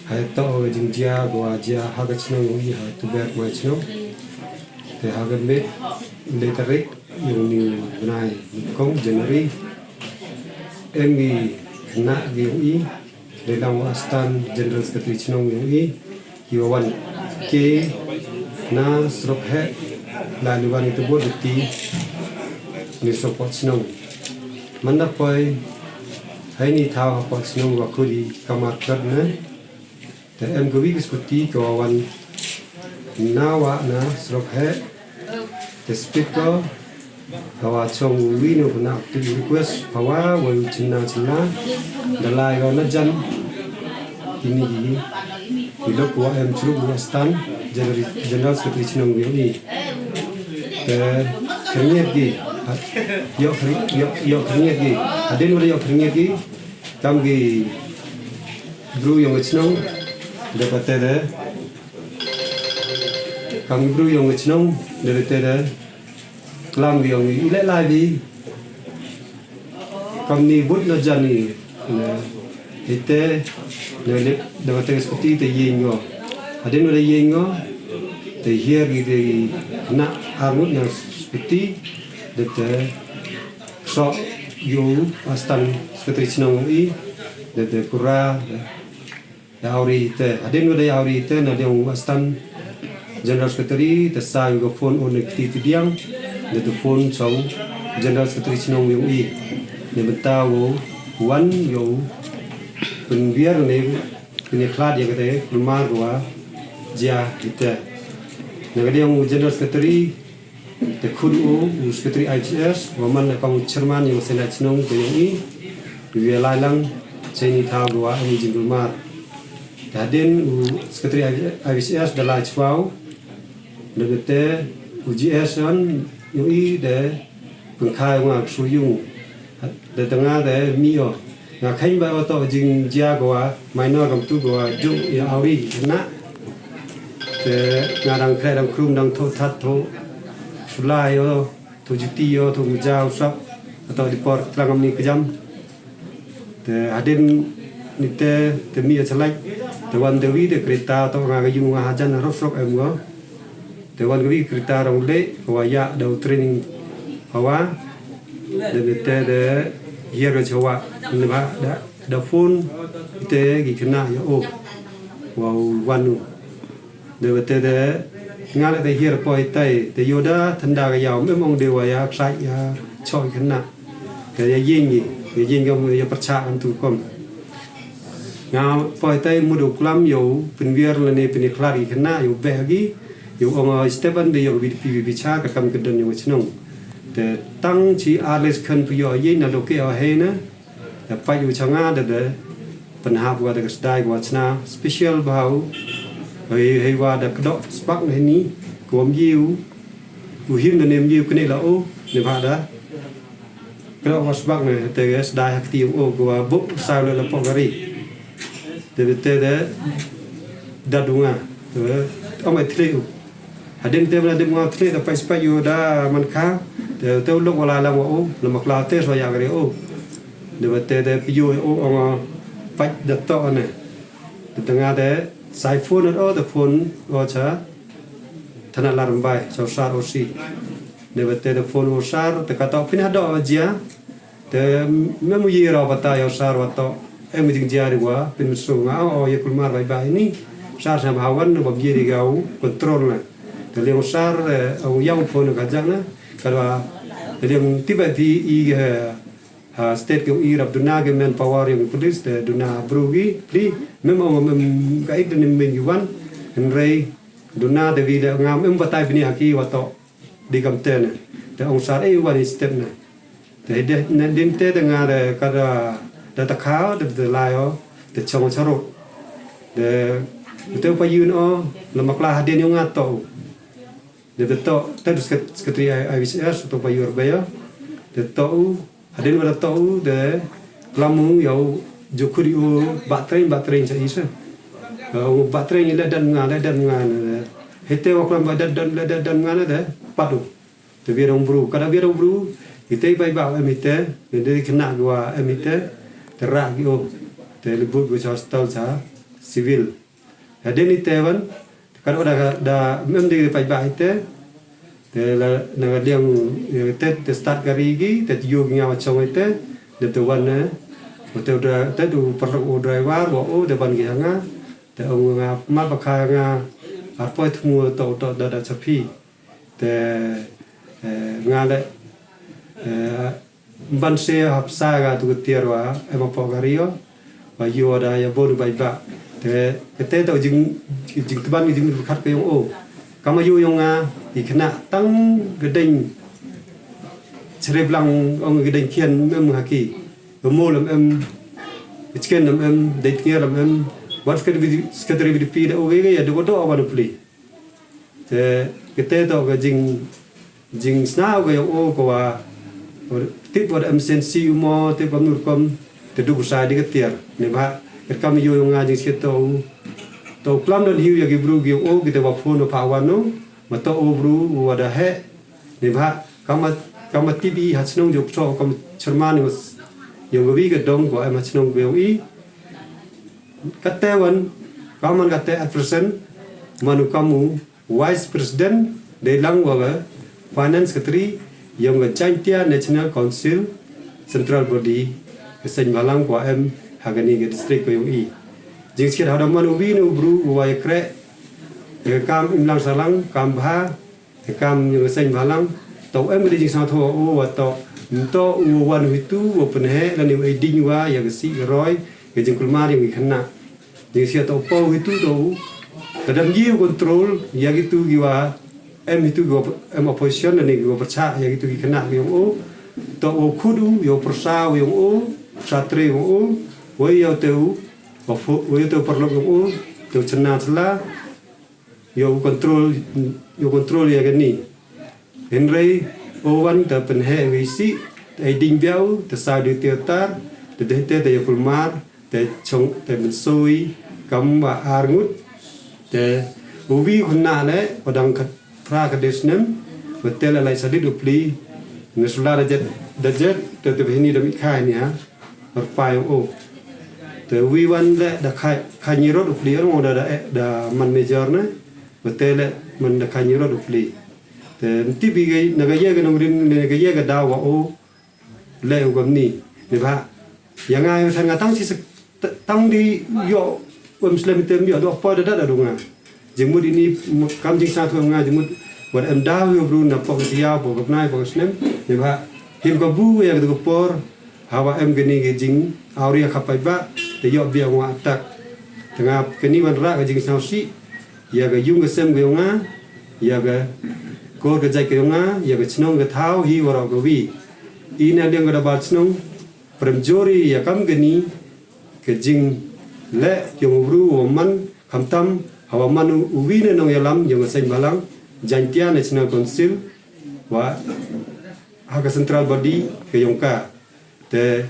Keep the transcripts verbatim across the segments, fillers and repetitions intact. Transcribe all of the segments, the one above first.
Hei toh ka jingjia kawa jia ha ka chnong yong i ha Tuber Mawchnong. Te ha ka miet le tarik yong uni u bnai nyngkong January, em ki khynnah ki yong i, deilang wa Assistant General Secretary chnong yong i, kiwa wan ke na surok heh, lai liwan i tubor deti ni surok poh chnong. Manda poi heini thaw hapoh chnong wa khut i kamar krat ne. Te em kawi ka scooty kawa wan na wa na surok heh. Te speed ko kawa chong wi no khynnah, te request pawa wa u chynna chynna da lai ko na jan. Kini ki ki lok wa em churuk wa Assistant General, General Secretary chnong yong i. Te khyrngiat ki, ha, yoh khyrngiat ki, hadien wa da yoh khyrngiat ki, kam ki bru yong ka chnong, da kate de, kam ki bru yong ka chnong, da kate de klam ki yong i, i leh lai bi. Kamni but na jan i, ne, ite, ne, ne, da kate ka scooty te yeng o. Hadien wa da yeng o, te hiar ki te na arngut na scooty, da te sok yow Assistant Secretary chnong i, da te kura, da Yauri te, hadien wa da yauri te, na dei u Assistant General Secretary, te sa yow ka phone o ne kti ti diang, ne te phone sa u General Secretary chnong yong i. Ne bynta wow wan yow pynbiar ne pynyakhlad ya kate kulmar kawa jia ite. Ne ka dei u General Secretary, te khut u, u Secretary I V C S, wa man ka u Chairman yong ka Senate chnong te yong i, wi lai lang, chei ni thaw dua, ani jingkulmar. Te hadien u Secretary I V C S da lai chwa u, da kate u G S an, yong i, da pynkhai wa nga suyung. Da tanga da mi o. Nga kheiñ ba o toh jingjia kawa minor kamtu kawa juk ya auri na. Te nga dang khreh dang khrum dang thoh that thoh sulai o, thoh juti o, thoh muja u sap. Toh di por tlang amni kjam. Te hadien ni te, te mi o chalai. Te wan te wi te krita toh nga ka yung nga hajan rok rok em ngo. Te wan kawi krita rong le, kawa ya da u training hawa. Da bete da hiar ka chawa. Neba da, da phone te ki khynnah ya o. Wa u wan u. Da bete da nga le da hiar poi tai, da yoda thanda ka yaw, mem ong de wa ya khlai ya choi khynnah. Te ya yeng i, ya yeng ka ya pyrchah kan tu kom. Nga poi tai mut u klam yow pynwiar lane pynkhlad ki khynnah yow beh ki, yow ong o step an de yow bi pi bi bichar ka kam ka don yow chnong. Te tang chi arles khan pu yow ye na loke o he na. Da pait u changa da da pynhap wa da ka sdai wa chna special bha u. Hei, hei wa da kdok spak ne ni, kwam ye u, u him da nem ye u kne la o, ne bha da. Kdok wa spak ne te ga sdai ha kti o, ko wa buk sa le la pok gari. Te te te da dunga. Te amai thle u. Hadien te bna dep nga thle da pait spat yu da man kha. Te te u lok wa la lang wa o, la makla te so ya gari o. Te ba te te pi yu o, o nga pait da to ne. Te te nga te sai phone o, te phone o cha. Thana lar mbai, cha sar o si. Te ba te te phone o sar, te ka to phin ha do wa jia. Te mem u ye raw bata yow sar wa toh, em u jingjia de wa, pynmynsaw nga, o, o, ye kulmar bai bai ni, sar sa bha wan, wa ye de ga u control na. Te liang sar, eh, u yaw phone ka jak na, ka wa, te liang ti ba ti i, eh, ha, state ka i rap duna ka manpower yong police, te duna bru ki, pli, mem o, mem ka it ne mem ki wan, hynrei, duna te wi de nga mem batai bini ha ki wa toh, di kam te ne, te ong sar e wan i step ne. Te de, ne, din te, te nga de, ka da, da ta kha, de, de lai o, de chong charuk. De, te pa yun o, la makla hadien yow nga to. De, de to, te du sek-, secretary I-, I V C S, to pa yur ba yo. De to u, hadien wa da to u, de, klam u, yow, ju khuri u, ba train, ba train cha isa. Yow, ba train, le dan nga, le dan nga, ne, de. Hete wa klam ba dan, dan, le dan, dan nga, ne, de, pat u. Te biar ong bru, kada biar ong bru, ite bai ba em ite, ne de kena gua em ite, te ra gi o, te lebut gua cha hospital cha, civil. Hadien i te wan, te ka da, da, em de paidbah i te, te la, na ka liang, eh, te, te start kari ki, te yoo ki nga wa chong i te, de te wan, eh, wa te u dra-, te u parlok u driver, wa o, te wan ki ha nga, te ong nga, ma ba kha nga, ar poi thmu to, to, da, da chapi. Te, eh, nga le, eh, ban se hap sa ka tu ka tiar wa, em a po ka rio, wa yoo da ya bon bai ba. Te, ka te to jing, jing teban jing khat ka yong o. Kam a yoo yong nga, i khynnah tang ka deng, chere blang ong ka deng khian em ha ki. Ka mo lam em, ka chicken lam em, dei tngia lam em, wat ka di, ka di, ka di pi da o ge ge ya do do wa do pli. Te, ka te to ka jing, jing snaw ka yong o ko wa, tip wa da em sen si u mo, tip wa nur kom, te du sa di ka tiar. Ne ba, ka kam yoo yong nga jing siet to u, to klam don hiu ya ki bru ki yong o, ki te wa phone pa wa no, ma to o bru, wa da he, ne ba, kam a, kam a tip i ha chnong jo pto, kam chairman ni mas, yong ka wi ka dong, ko em ha chnong ko yong i, Ka te wan, ka man ka te at present, man u kam u Vice President, dei lang wa ka Finance Secretary, yong ka Jaintia National Council, Central Body, ka seng balang ko em, ha kani ka district ko yong i. Jingsiat hada man u wi ni u bru, u wa ya kreh, ya ka kam imlang salang, kam bha, Te kam yong ka seng balang, to em ka di jingsngewthuh o wa to, to u wan hitu, wa pynheh, lane u ai ding wa, ya ka sih ka roi, ka jingkulmar yong ki khynnah. Jingsiat to po hitu to u, ka dam ji u control, ya kitu ki wa, em hitu ki wa, em opposition, lane ki wa pyrchah, ya kitu ki khynnah ki yong o, to u khut u, ya u pyrsa u yong o, pyrsa tre u o, wa ya u te u, wa pho-, wa ya u te u paralok yong o, te u chynna chla, Yow control, yow control ya kani. Hynrei, o wan ta pynheh wi sih, ta ai ding biaw, ta sa du te tar, ta deh te, ta yow kulmar, ta chong, ta mynsoi, kam wa ar ngut, ta u wi hun na le, wa dang kat phra ka de snem, wa te la lai sadit u pli, ne sula da jet, da jet, ta te hini da mi khai ni ha. Rpai o. Te wi wan le da khai, khai ni rot u pli, ong da, da, da man major ne. Wa te le man da khai ni rot u pli. Te mti bi gai, na ga ye ga nongrim, na ga ye ga daw wa o. Le u gam ni. Ni ba. Ya nga, ya nga tang si se-, t-, tang di yo, um slem tem yo, do po da, da, da, do nga. Jingmut ini, mut kam jingsngewthuh nga, jingmut wat em daw yow bru na pok tiaw, pok bnai, pok snem, ne ba, him ka bu ya ka por, hawa em kani ka jing, awri ya ka paidbah, te yow biang wa atak. Te nga kani wan ra ka jingsngewsih, ya ka yung ka sem ka yong nga, ya ka kor ka jait ka yong nga, ya ka chnong ka thaw, hi waroh ka wi. Ina liang ka da bar chnong, prem jori ya kam kani, ka jingleh yong u bru wa man, khamtam, hawa man u, u wi ne nongyalam yong ka seng balang, Jaintia National Council, wa ha ka central body ka yong ka. Te,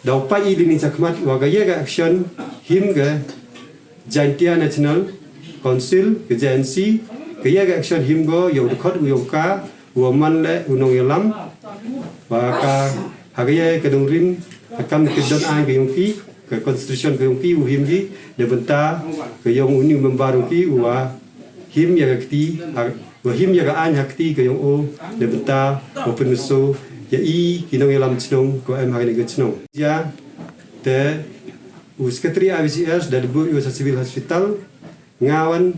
daw pa i dini chakhmat, wa ka ya ka action, him ka Jaintia National Council, ka J N C, ka ya ka action him ko, yow dkhot u yong ka, wa man le u nongyalam, wa ka, ha ka ya ka nongrim, ka kam ki don ain ka yong ki, ka constitution ka yong ki, u him ki, da bynta, ka yong u ni u member yong ki, wa him ya ka kti, ha, wa him ya ka ain ha kti ka yong o, da bynta, wa pynmynsaw, ya i, ki nongyalam chnong, ko em ha kani ka chnong. Ya, te, u secretary I B C S, da dbu u sa civil hospital, nga wan,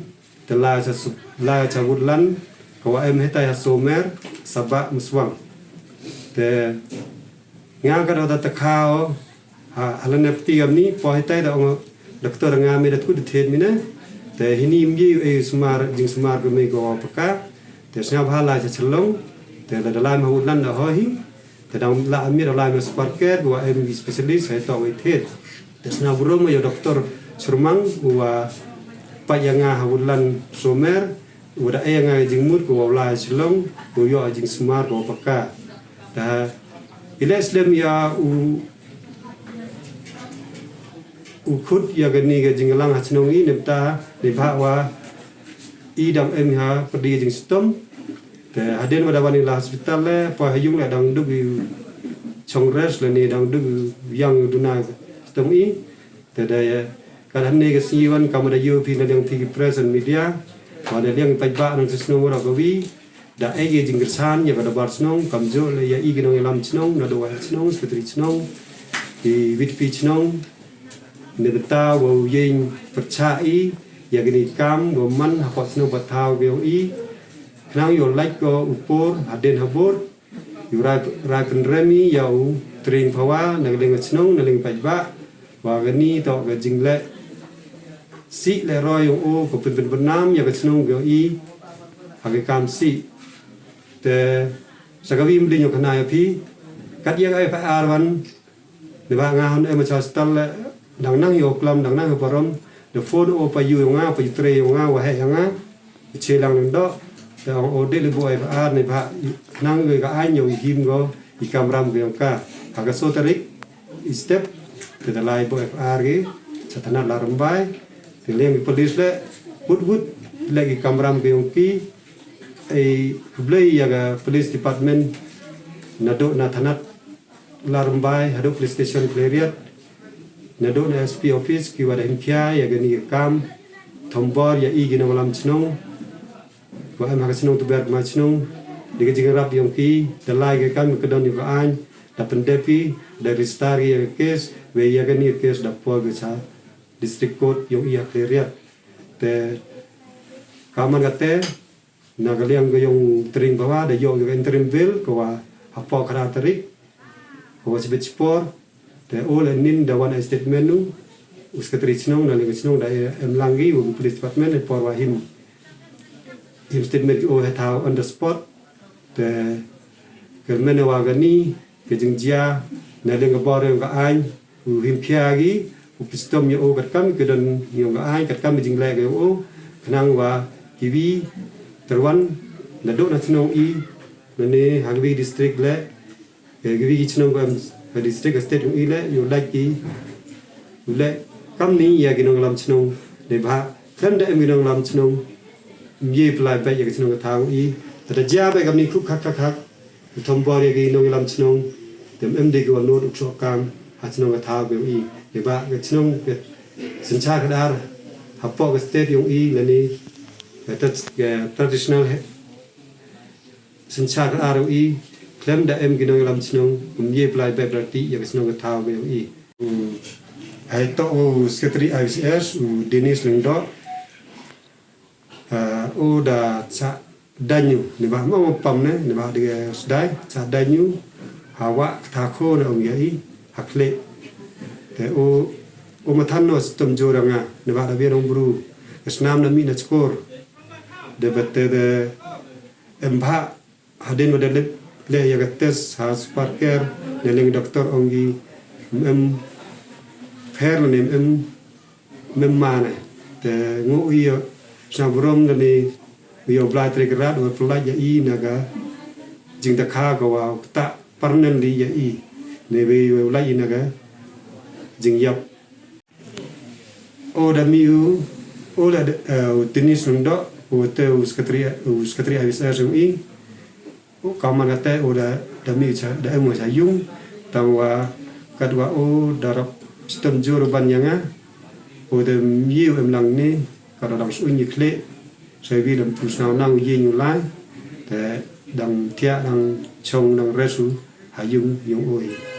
Te la cha su-, la cha Woodland, ka wa em hetai ha Somer, Sabah Muswang. Te nga ka da ta khao, ha, hala ne pti gam ni, po hetai da ong doktor nga me da tku de thet mi ne. Te hini mi e sumar, jingsumar ka me ka wa paka. Te sngap ha la cha Chalong, te da da lai ma Woodland da ho hi. Te dang la amir lai ma Sparker, wa em specialist, hai to wei thet. Te sna burom ya doktor Surmang, wa pa ya nga ha Woodland Somer, wa da ya nga jingmut, wa lai Shillong, wa yo jingsumar, wa paka. Ta, ile slem ya u, u khut ya kani ka jinglang ha chnong i, ne ta, ne ba wa, i dang em ha, pyrdi jingstom, Te hadien wa da wan i la hospital le, pa ha yung le dang duk i chong rest le ni dang duk i yang i duna stong i. Te da ya, Ka dang ne ka sngi wan kam da yoo phi na liang phi ki press and media, wa na liang paidbah nong chnong waroh kawi, da e ki jingkyrchan ya ka dorbar chnong, kamjooh le ya i ki nongyalam chnong, nadooh wa chnong, secretary chnong, ki VDP chnong, neibynta wow yeng pyrchah i ya kini ki kam wow man hapoh chnong pathaw ka yong i, khnang yow lait ko u por hadien habud, yow rai, rai pynrem i ya u tring pawa na ka liang ka chnong, na liang paidbah, wa kani toh ka jingleh sih leh roi yong o, ka pynpynbna ya ka chnong ka yong i ha ki kam sih. Te sa kawi ym di yoh khana ya phi, kat ya ka FIR wan, neibhah nga hon em cha stall le, dang nang yow klam, dang nang yow parom, da phone o pa yu yong nga, pa yu tre yong nga, wa heh ya nga, u Chelang Lyngdoh, te ong o de le booh FIR neibhah nang ka aiñ yow i him ko i kamram ka yong ka. Ha ka soo tarik i step, te da lai booh FIR ki cha thanat Ladrymbai, te liang ki police le, wut wut le ki kamram ka yong ki, e, khublei ya ka police department, nadooh na thanat Ladrymbai hadooh police station Khliehriat, nadooh na SP office, ki wa da him khia ya kani ka kam thombor ya i ki nongyalam chnong wa em ha ka chnong Tuber Kmai Chnong. Dei ka jingrap yong ki, da lai ka kam ka don yong ka aiñ, da pyndep ki, da register ki ya ka case, wei ya kani ka case da poi ka cha District Court yong i ha Khliehriat. Te ka man kate, na ka liang ka yong tring pawa da yoh ka interim bail ka wa hapoh ka ar tarik, ka wa chibit chipor. Te o le nin da wan ai statement u, u secretary chnong na liang ka chnong da em lang ki wa ki police department, e por wa him, him statement ki o he thaw on the spot. Te ka mene wa kani ka jingjia na liang ka bor yong ka aiñ, u him khia ki, u pistom ya o katkam ka don yong ka aiñ, katkam ka jingleh ka yong o, khnang wa kiwi tyrwan nadooh na chnong i, nane ha kiwi district le, kiwi ki chnong ka em ha district, ka state yong i le, yow lait ki u leh kamni ya ki nongyalam chnong, neibhah khlem da em ki nongyalam chnong, ym ye pynlait beit ya ka chnong ka thaw i. Te da jia beit kamni khup khak khak khak, u thombor ya ki nongyalam chnong, te ym em de ki wa nud u chooh kam ha chnong ka thaw ka yong i. Neibhah ka chnong ka synshar ka ar hapoh ka state yong i, lane ka tra-, ka traditional he, synshar ka ar yong i, khlem da em ki nongyalam chnong, ym ye pynlait beit bra ti ya ka chnong ka thaw ka yong i. U, hei toh u secretary IVCS, u Dennis Lyngdoh, e, u da chah daiñ u, neibhah mo pam ne, neibhah de sdai, chah daiñ u ha wa ka tha kho na ong ya i ha Khlieh. Te u, u mathan no stom jur nga, neibhah da biang nong bru, ka snam na mih na chkor. De bete de em bha, hadien wa da lip le ya ka test ha Super Care, na liang doctor ong ki ym em pher, lane ym em, ym em mane. Te ngo u ya sna burom, lane u ya u Blai Treikrat wa pynlait ya i na ka jingtakha ka wa u ktah permanently ya i, ne wei wa u lait i na ka jingyap. O da mih u, o la, e, u Dennis Lyngdoh, u te u secretary, u secretary IVCS yong i. U ka man kate, o da, da mih cha, da em u cha yung, tang wa kat wa o da rap stom jur u ban ya nga. O da mih u em lang ne, kat wa dang suñ i Khlieh, sa wi lam pu snaw nang u ye ñu lai, te dang thiah, dang chong, dang res u ha yung, yung o i.